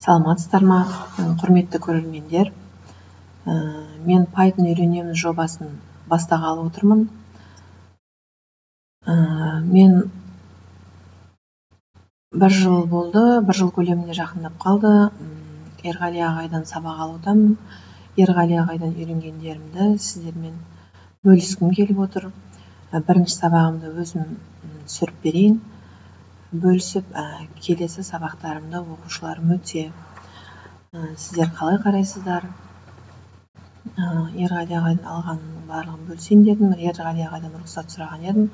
Саламатсыздар ма, құрметті көрермендер? Мен Python үйренеміз жобасын бастағалы отырмын. Мен бір жыл болды, бір жыл көлемінде жақындап қалды. Ерғали ағайдан сабақ алудамын. Ерғали ағайдан үйренгендерімді сіздермен бөліскім келіп отыр. Бірінші сабағымды өзім түсіріп берейін. Бөлісіп, келесі сабақтарымды оқушыларым өтсе, сіздер қалай қарайсыздар? Ерғали ағайдан алғанымның барлығын бөлісейін дедім. Ерғали ағайдан рұқсат сұраған едім.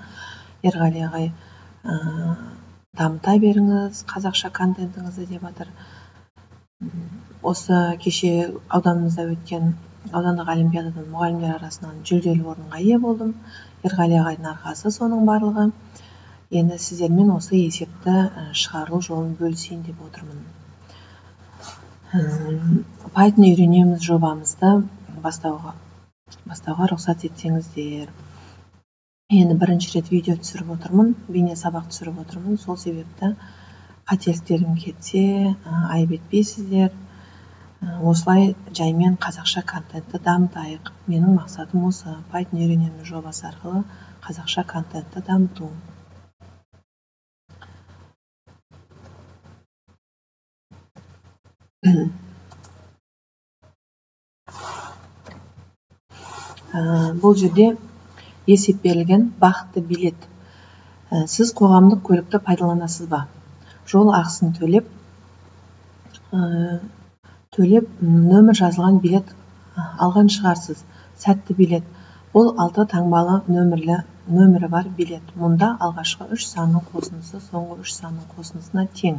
Ерғали ағай дамыта беріңіз қазақша контентіңізді деп жатыр. Осы кеше ауданымызда өткен аудандық олимпиададан мұғалімдер арасынан жүлделі орынға ие болдым. Ерғали ағайдың арқасы соның барлығы. Енді сіздермен осы есепті шығару жолын бөлісейін деп отырмын. Python үйренеміз жобамызды бастауға рұқсат етсеңіздер. Енді бірінші рет видео түсіріп отырмын, бейне сабақ түсіріп отырмын. Сол себепті қателіктерім кетсе, айып етпейсіздер. Осылай жаймен қазақша контентті дамытайық. Менің мақсатым осы, Python үйренеміз жобасы арқылы қазақша контентті дамыту. Бұл жерде есеп берілген бақытты билет. Сіз қоғамдық көлікті пайдаланасыз ба? Жол ақысын төлеп нөмір жазылған билет алған шығарсыз. Сәтті билет. Бұл 6 таңбалы нөмірі бар билет. Мұнда алғашқы 3 санның қосындысы соңғы 3 санның қосындысына тең.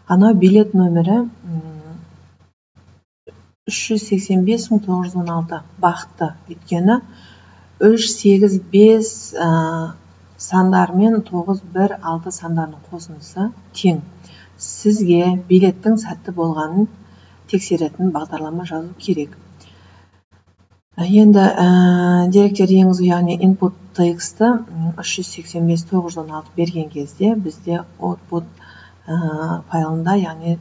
Анау билет нөмірі 385916 бақытты. Өйткені 3, 8, 5 сандар мен 9, 1, 6 сандарының қосындысы тең. Сізге билеттің сәтті болғанын тексеретін бағдарлама жазу керек. Енді деректер енгізу, яғни input txt 385916 берген кезде бізде output файлында, яғни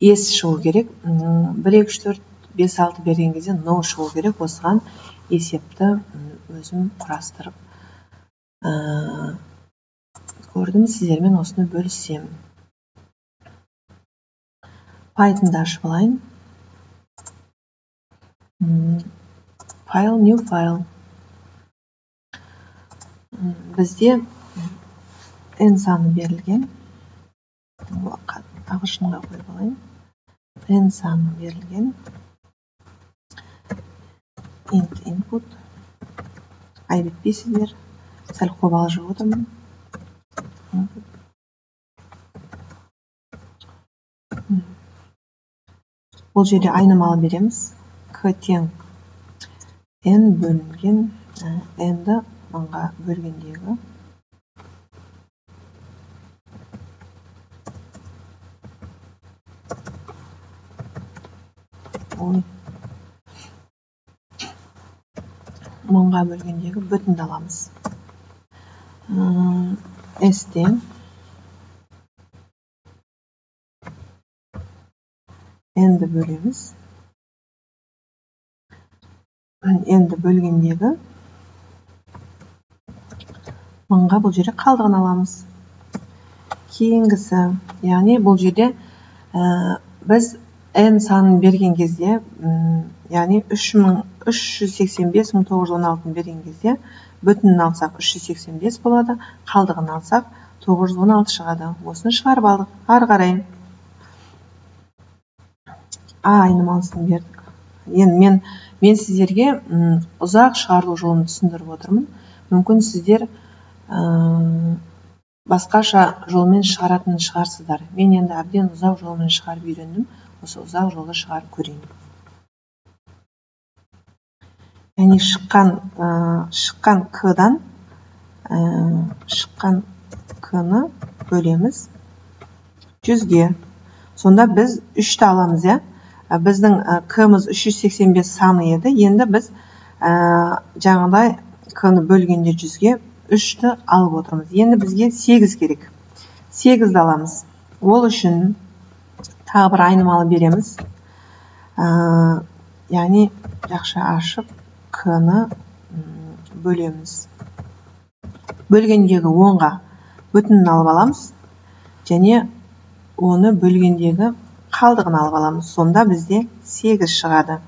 S шығу керек. 1, 2, 3, 4, 5, 6 берген кезде no шығу керек. Осыған есепті өзім құрастырып көрдім. Сіздермен осыны бөлісемін. Python'ды ашып алайын. Файл, new file. Бізде n саны берілген. Ағылшынға қойып алайын. N саны берілген. Int input. Айып етпейсіздер. Сәл қобалжып отырмын. Бұл жерде айнымалы береміз. К тең n бөлінген n-ді мыңға бөлгендегі мыңға бөлгендегі бүтінді аламыз. S тең n-ді бөлеміз. N-ді бөлгендегі мыңға бұл жерде қалдығын аламыз. Кейінгісі, яғни бұл жерде біз n санын берген кезде, яғни 385916 берген кезде, бүтінін алсақ 385 болады, қалдығын алсақ 916 шығады. Осыны шығарып алдық. Ары қарай А айнымалысын бердік. Енді мен сіздерге ұзақ шығарылу жолын түсіндіріп отырмын. Мүмкін сіздер басқаша жолмен шығаратын шығарсыздар. Мен енді әбден ұзақ жолмен шығарып үйрендім. Осы ұзақ жолды шығарып көрейін. Яғни шыққан К-дан шыққан К-ны бөлеміз 100-ге. Сонда біз 3-ті аламыз, иә? Біздің К-мыз 385 саны еді. Енді біз жаңағыдай К-ны бөлгенде 100-ге 3-ті алып отырмыз. Енді бізге 8 керек. 8-ді аламыз. Ол үшін Тағы бір айнымалы береміз. Яғни жақша ашып К-ны бөлеміз. Бөлгендегі 10-ға бүтінін алып аламыз және оны бөлгендегі қалдығын алып аламыз. Сонда бізде 8 шығады.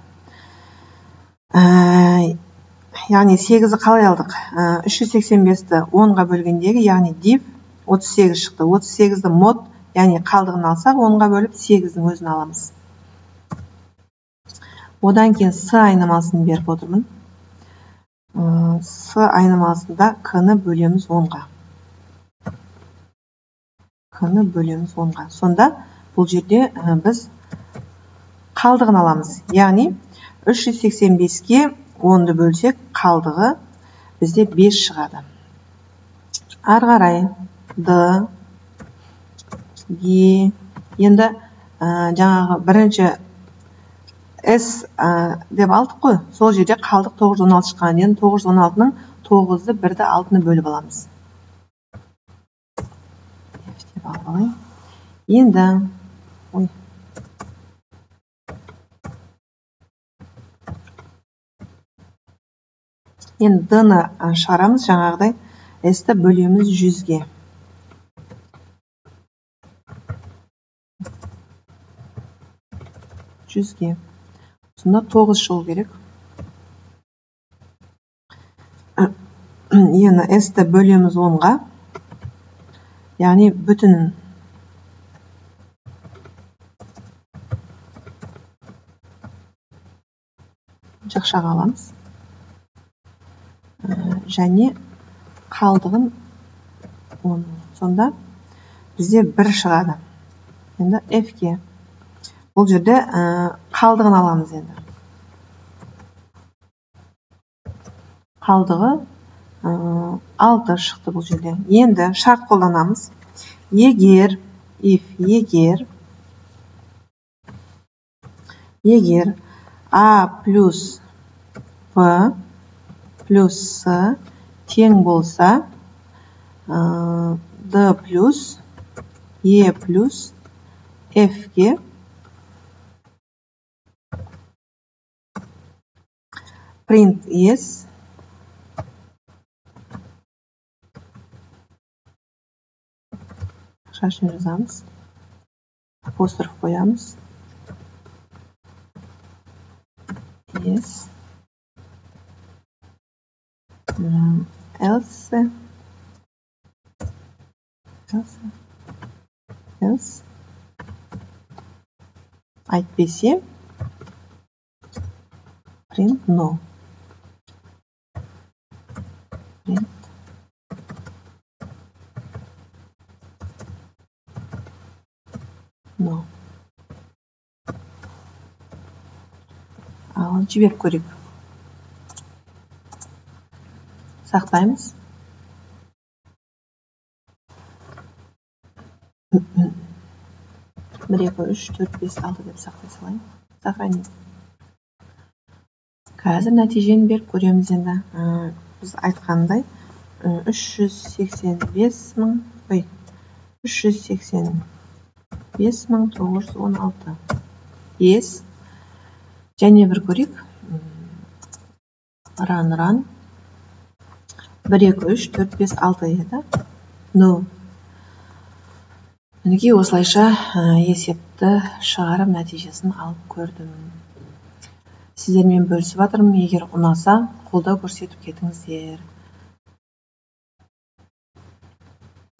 Яғни 8-і қалай алдық? 385-ті 10-ға бөлгендегі, яғни div 38 шықты. 38-ді мод, яғни қалдығын алсақ, 10-ға бөліп 8-дің өзін аламыз. Одан кейін С айнымалысын беріп отырмын. С айнымалысында К-ны бөлеміз 10-ға. К-ны бөлеміз 10-ға. Сонда бұл жерде біз қалдығын аламыз. Яғни 385-ке 10-ды бөлсек, қалдығы бізде 5 шығады. Ары қарай Д, Е, енді жаңағы бірінші С деп алдық қой, сол жерде қалдық 916 шыққан. Енді 916-ның 9-ды 1-ді 6-ны бөліп аламыз. F деп алып алайын. Енді, ой. Енді D-ны шығарамыз, жаңағыдай S-ті бөлеміз 100-ге. 100-ге. Сонда 9 шығу керек. Енді S-ті бөлеміз 10-ға. Яғни бүтінін. Жақшаға аламыз. Және қалдығын 10. Сонда бізде 1 шығады. Енді F-ке. Бұл жерде қалдығын аламыз енді. Қалдығы 6 шықты бұл жерде. Енді шарт қолданамыз. Егер, if, егер, егер А плюс Б плюс С тең болса, Д плюс Е плюс F-ге print S шашын жазамыз, апостроф қоямыз, S else, else, else, әйтпесе print no. Print no. Ал жіберіп көрейік. Сақтаймыз. 1, 2, 3, 4, 5, 6 деп сақтай салайын. Сохранить. Қазір нәтижені беріп көреміз енді. Біз айтқандай 385 мың, ой, 385 916. Ес. Және бір көрейік. Run, run. 1, 2, 3, 4, 5, 6 еді. No. Мінекей осылайша есепті шығарып нәтижесін алып көрдім. Сіздермен бөлісіп жатырмын. Егер ұнаса, қолдау көрсетіп кетіңіздер.